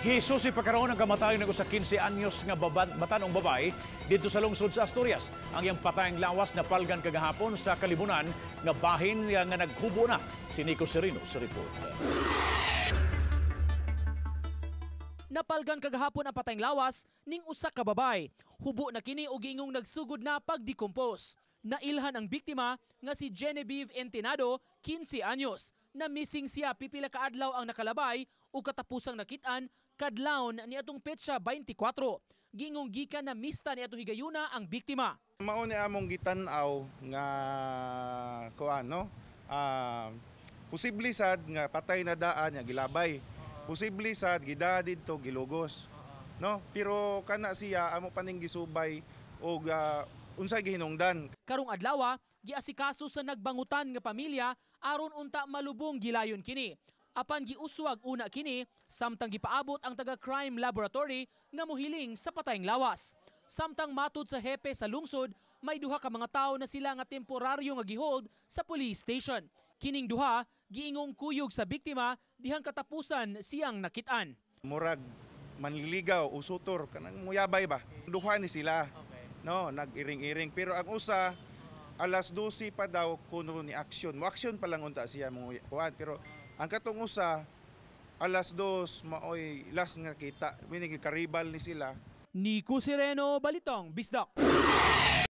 Gisusi pa karon ang kamatayon ng usa 15 anyos nga batanong babae didto sa lungsod sa Asturias. Ang iyang patayng lawas napalgan kagahapon sa kalibunan nga bahin nga naghubo na. Si Nico Sereno sa report. Napalgan kagahapon ang patayng lawas ning usa ka babay. Hubo na kini og giingong nagsugod na pagdecompose. Nailhan ang biktima nga si Genevieve Entenado, 15 anyos. Na missing siya pipila ka adlaw ang nakalabay ug katapusang nakit-an kadlawon ni atong petsa 24. Giingong gikan na mista ni atong higayuna ang biktima. Mao ni among gitan-aw nga kuan, no? Posible sad nga patay na daan nga gilabay. Posible sad gida didto gilugos. No? Pero kana siya amo paning gisubay og unsay gihinungdan. Karong adlaw, giasikaso sa nagbangutan nga pamilya aron unta malubong gilayon kini. Apan giuswag una kini samtang gipaabot ang taga crime laboratory nga mohiling sa patayng lawas. Samtang matud sa hepe sa lungsod, may duha ka mga tawo na sila nga temporaryo nga gihold sa police station. Kining duha giingong kuyog sa biktima dihang katapusan siyang nakit-an. Murag manliligaw o sutor kanang muyabay ba. Duha ni sila. No, nag-iring-iring pero ang usa alas 12 pa daw kuno ni action. Mo action pa lang unta siya mo kuan, pero ang katong usa alas 2 'maoy last nga kita. Meaning karibal ni sila. Nico Sereno, Balitang Bisdak.